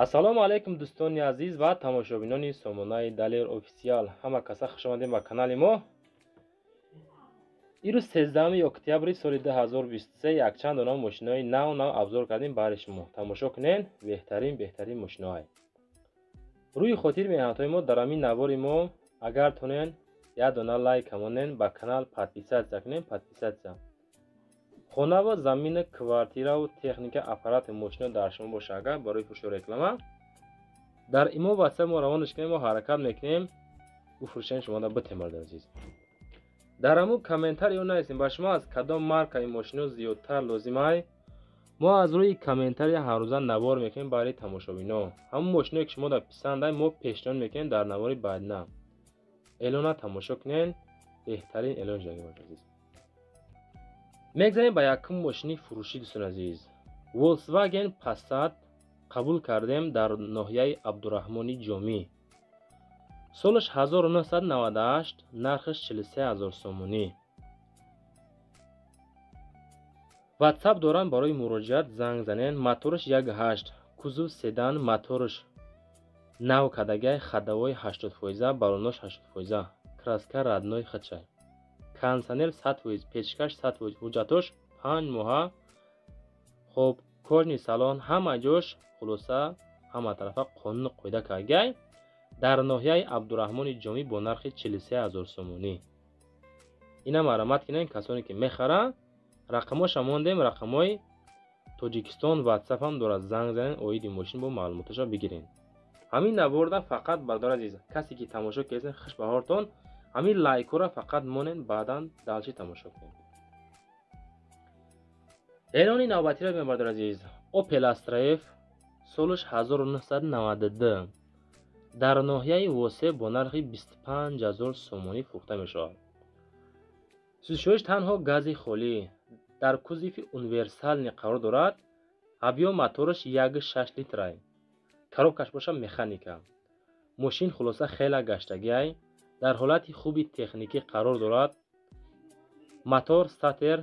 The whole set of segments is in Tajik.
Ассалому алайкум дӯстони азиз ва тамошобинони сомонаи Далер Официал. Ҳама каса хуш омадем ба канали мо. Ирӯз 13 октябри соли 2023 якчанд дона мошинои нав нав абзор кардем барои шумо. Тамошо кунед, беҳтарин мошиноҳай. Рӯи хотир меҳнатҳои мо дар ҳамин навори мо агар тонен як дона лайк монен, ба канал подписаться кунед, подписаться. Хонаву замина, квартираву техника, аппарати мошино дар шумо боша агар барои фурӯшу реклама дар имо ватсап мо равонаш кунем, мо ҳаракат мекунем бифурӯшем шумода битем, бародари азиз. Дар ҳамун комментариё нависем ба шумо аз кадом маркаи мошино зиёдтар лозимай. Мо аз рӯи комментария ҳаррӯза навор мекунем барои тамошобино. Ҳамун мошиное ки шумо дар писандай мо пешниҳод мекунем дар навори баъдина. Эълона тамошо кунед, беҳтарин эълон шудаги, бародари азиз. Мегзарем ба якум мошини фурӯшӣ, дӯстони азиз. Volkswagen Passat қабул кардем дар ноҳияи Абдураҳмони Ҷомӣ. Солаш 1998, нархаш 43 000 сомонӣ. WhatsApp доранд, барои муроҷиат занг занен. Мотораш 1.8, кузов седан, мотораш нав кардагай, ходовой 80%, баллонош 80%, краска родной худшай. Кондиционер 100%, печкаш 100%, ҳуҷҷатош 5 моҳа. Хоб, кожаный салон, ҳама ҷош хулоса, ҳама тарафа қонуну қоида кардагай. Дар ноҳияи Абдураҳмони Ҷомӣ бо нархи 43 000 сомонӣ. Ина марҳамат кунед, касоне ки мехаранд, рақамоша мондем, рақамҳои Тоҷикистон WhatsApp ҳам дорад, занг занед, оиди мошин бо маълумоташа бигиред. Ҳамин наворда фақат, бародари азиз, касе ки тамошо кардед, хушбаҳортон, ҳамин лайкҳоро фақат монед, баъдан дальше тамошо кунед. Эълони навбатиро бибинед, бародари азиз. Opel Astra F солаш 1992 дар ноҳияи Восе бо нархи 25 000 сомонӣ фурӯхта мешавад. Сӯзишвориш танҳо гази холӣ, дар кузови универсальный қарор дорад. Объём мотораш 1.6 литрай. Коробкаш боша механика. Мошин хулоса хела гаштагиай, дар ҳолати хуби техникӣ қарор дорад. Мотор стартер,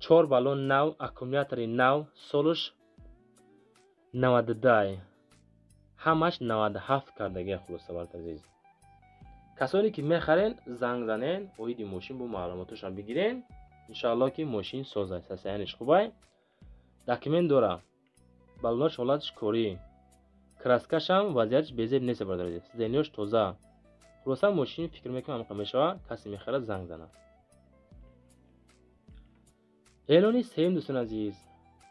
4 баллон нав, аккумулятори нав, солаш 92, ҳамаш 97 кардагиай хулоса, бародари азиз. Касоне ки мехарен, занг занен, оиди мошин бо маълумоташон бигирен. Иншоалло ки мошин соз аст, состоянияш хубай. Документ дора. Баллонош ҳолаташ корӣ. Краскашам вазъияташ безеб нест, бародари азиз. Сиденьяш тоза. Хулоса мошин фикр мекунам ҳамқа мешавад, касе мехарад занг занад. Эълони сеюм, дӯстони азиз.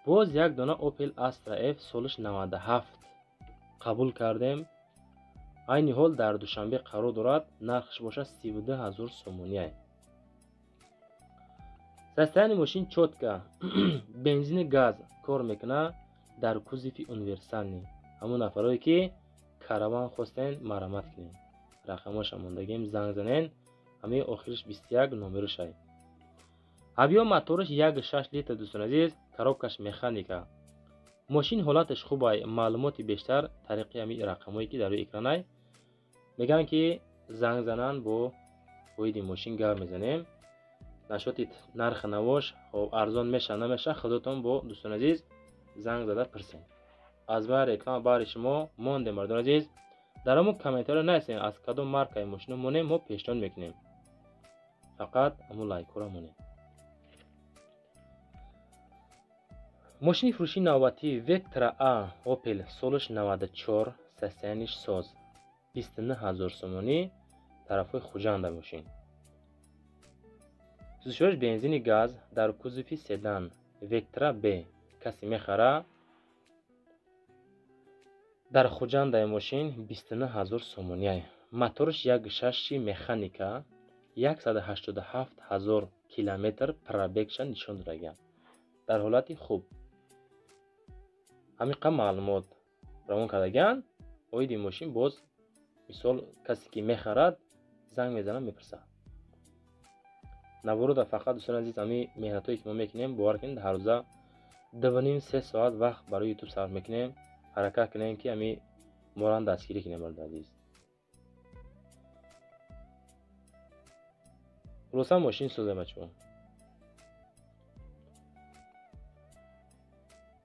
Боз як дона Opel Astra F солаш 97 қабул кардем. Айни ҳол дар Душанбе қарор дорад, нархаш бошад 32 000 сомонӣ. Состояние мошин чётко, бензини газ кор мекунад, дар кузови универсальный. Ҳамон нафарое ки караван хостен, марҳамат кунед. Рақамҳоша мондагем, занг занен. Ҳамаи охириш 21 номерашай. Объём мотораш 1.6 литр, дӯстони азиз, коробкаш механика. Мошин ҳолаташ хубай, маълумоти бештар тариқи ҳамин рақамҳое ки дар рӯи экранай. Мегӯянд ки занг зананд, бо оиди мошин гап мезанем. Нашоти нархи навош хоб арзон меша намеша, худотон бо дӯстони азиз занг зада пурсед. Аз баъд реклама баъди шумо мондем, бародари азиз. Дар ҳамон комментариё нависед аз кадом маркаи мошино монем, мо пешниҳод мекунем. Фақат ҳамун лайкҳоро монед. Мошини фурӯшии навбатӣ Vectra A Opel солаш 94, состоянияш соз, 29 000 сомонӣ, тарафҳои Хуҷанда мошин. Сӯзишвориш бензини газ, дар кузови седан Vectra B касе мехара, дар Хуҷандаи мошин 29 000 сомонӣ. Мотораш 1.6 механика, 187 000 километр пробегша нишон додагиам. Дар ҳолати хуб. Ҳамин қадр маълумот равон кардагианд. Оиди мошин боз мисол касе ки мехарад занг мезанад, мепурсад. Наворода фақат, дӯстони азиз, ҳамин меҳнатҳое ки мо мекунем, бовар кунед, ҳаррӯза 2,5-3 соат вақт барои ютуб сарф мекунем. Ҳаракат кунем ки ҳамин моро дастгирӣ кунем, бародари азиз. Хулоса мошин созем, бачаҳо.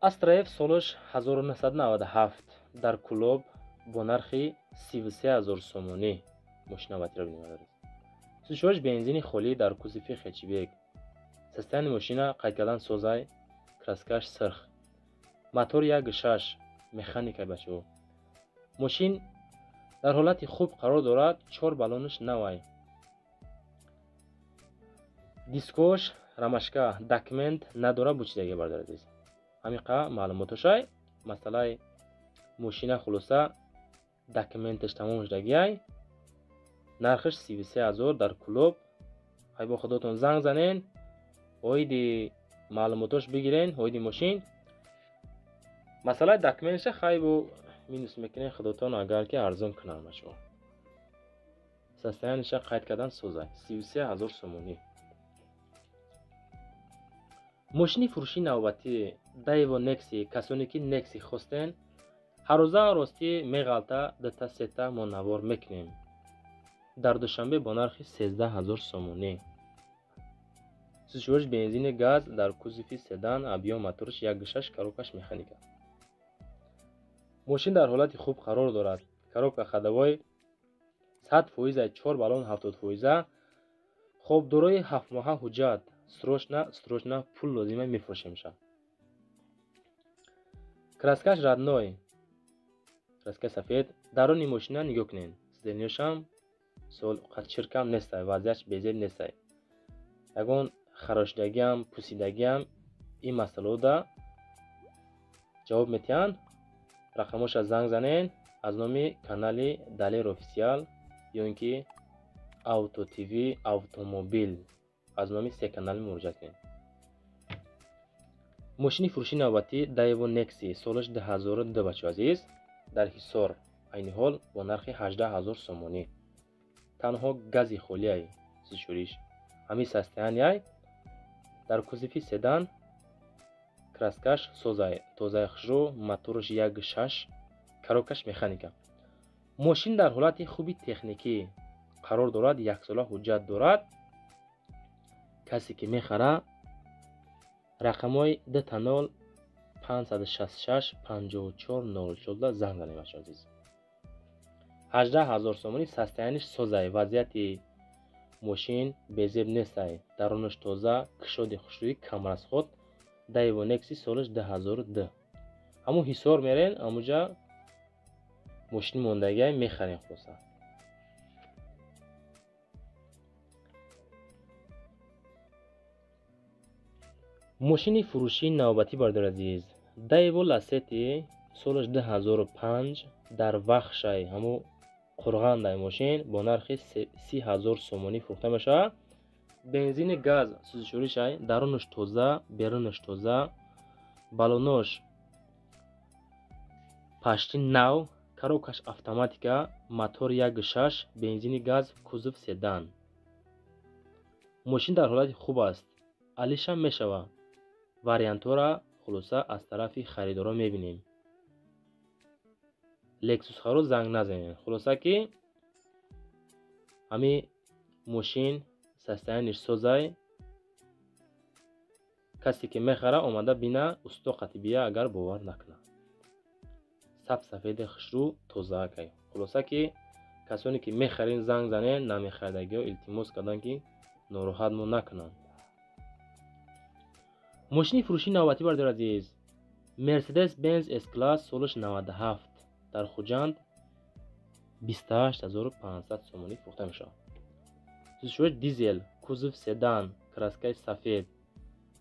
Астра F солаш 1997 дар Кулоб бо нархи 33 000 сомонӣ мошина навбатиро бинем. Сӯзишвориш бензини холӣ, дар кузови хэтчбек. Состояние мошина қайд кардан созай, краскаш сирх, мотор 1,6, механика. Бачаҳо, мошин дар ҳолати хуб қарор дорад, чор баллонаш навай, дискош рамашка, документ надора, бучидаги. Бародари азиз, ҳамиқа маълумотошай масъалаи мошина. Хулоса, документаш тамом шудагиай, нархаш 33 000 дар Кулоб. Ҳай, бо худотон занг занен, оиди маълумотош бигирен, оиди мошин. Масъалаи документша хайбу минус мекунен худотон, агар ки арзон кунанд. Бачаҳо, состояниеша қайд кардан созай, 33 000 сомонӣ. Мошини фурӯшии навбатӣ Даево Некси. Касоне ки Некси хостен, ҳаррӯза ростӣ меғалта, дута сета мо навор мекунем. Дар Душанбе бо нархи 13 000 сомонӣ. Сӯзишвориш бензини газ, дар кузови седан, объём мотораш 1,6, коробкаш механика. Мошин дар ҳолати хуб қарор дорад, коробка ходовой 100%, чор баллон 70%. Хоб, дорои 7 моҳа ҳуҷҷат. Срочно, срочно пул лозима, мефурӯшемша. Краскаш родной, краскаи сафед. Даруни мошина нигоҳ кунед, сиденьяшам сол чиркам нестай, вазъияш безеб нестай, ягон харошидагиам, пусидагиам. Ин масъалаода ҷавоб метиҳанд. Рақамоша занг занен, аз номи канали Далер Офисиал ё ин ки Авто ТВ Автомобил, аз номи се канал муроҷиат кунед. Мошини фурӯшии навбатӣ Даево Некси, солаш 2002, бачаҳо азиз, дар Ҳисор айни ҳол бо нархи 18 000 сомонӣ. Танҳо гази холиай, сӯзишвориш ҳамин состоянияй, дар кузови седан, краскаш созай, тозаи хушрӯ, мотораш 1,6, коробкаш механика. Мошин дар ҳолати хуби техникӣ қарор дорад, яксола ҳуҷҷат дорад. Касе ки мехара, рақамҳои 00 566 54 04 занг занед. Бачаҳо азиз, 18 000 сомонӣ. Состоянияш созай, вазъияти мошин безеб нестай, дарунаш тоза, кушоди хушрӯӣ, камрасход. Даево Некси, солаш 2002. Ҳамун Ҳисор мерен, ҳамуҷа мошини мондагиай мехарем. Хулоса, мошини фурӯшии навбатӣ, бародари азиз, Даево Ласети, солаш 2005, дар Вахшай, ҳамун Қурғандай мошин бо нархи 30 000 сомонӣ фурӯхта мешавад. Бензини газ сӯзишворишай, дарунаш тоза, берунаш тоза, баллонош пашти нав, коробкаш автоматика, мотор 1,6, бензини газ, кузов седан. Мошин дар ҳолати хуб аст, алишам мешавад. Вариантҳоро, хулоса, аз тарафи харидорон мебинем. Лексусҳаро занг назанед. Хулоса ки ҳамин мошин состоянияш созай. Касе ки мехара, омада бина, усто қатӣ бия, агар бовар накунад. Саб сафеди хушрӯ, тозаакай. Хулоса ки касоне ки мехарин, занг занед. Намехаридагиҳо илтимос карданд, ки нороҳат мо накунанд. Мошини фурӯшии навбатӣ, бародари азиз, Мерседес Бенз С класс, солаш 97, дар Хуҷанд 28 500 сомонӣ фурӯхта мешавад. Сӯзишвориш дизел, кузов седан, краскаи сафед,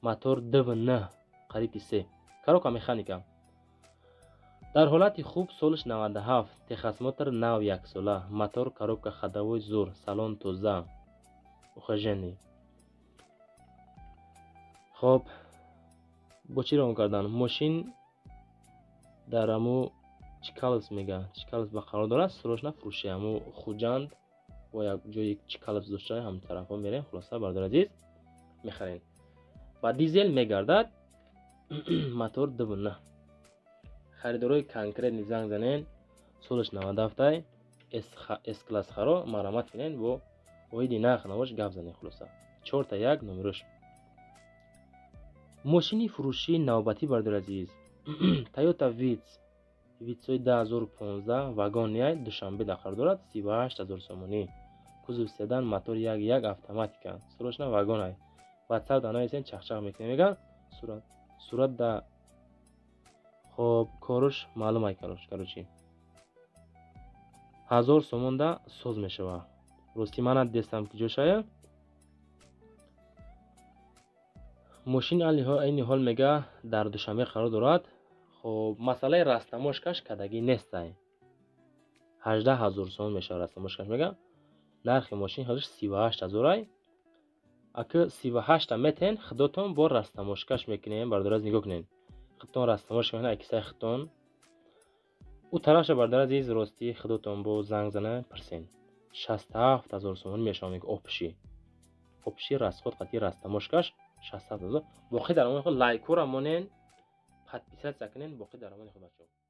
мотор 2,9, қариби се, коробка механика, дар ҳолати хуб, солаш 97, техосмотр нав, яксола, мотор, коробка ходовой зур, салон тоза, ухоженный. Хоб, бо чӣ равон кардан? Мошин дар аму Чкаловск мега, Чкаловск ба қарор дорад. Срочно фурӯши, аму Хуҷанд бо як ҷои Чкаловск дошта, ҳам тарафҳо мерем. Хулоса, бародари азиз, мехарем, ба дизел мегардад, мотор 2,9. Харидорои конкретный занг занен. Солаш 97-ай, С класс харо марамат кунен, бо оиди нарх навош гап занен. Хулоса, чорта як номерош. Мошини фурӯшии навбатӣ, бародари азиз. Toyota Vitz, Vitz-ои 2015, вагон яй, Душанбе да қарор дорад, 38 000 сомонӣ. Кузов седан, мотор 1,1, автоматика, срочно, вагон ай. WhatsApp да нависен, чахчах мекунем, мега сурат сурат да. Хоб, коруш маълум ай. Короче, 1000 сомон да соз мешава. Рости, мана дестам ки ҷошая мошин айни ҳол, мега, дар Душанбе қарор дорад. Хоб, масъалаи растаможкаш кадагӣ нестай, 18 000 сомон мешава растаможкаш. Мега, нархи мошин ҳозир 38 000 ай. Аки 38-та метен, худотон бо растаможкаш мекунем. Бародараз, нигоҳ кунед, худтон растаможка мекунед, акисаи худтон ӯ тарафша. Бародар азиз, ростӣ, худотон бо занг зана пирсен. 67 000 сомонӣ мешава, мега, общий расход қатъи растаможкаш 67 000. Боқӣ дар амони худ, лайкҳоро монен, подписаться кунен. Боқӣ дар амони худ, бачаҳо.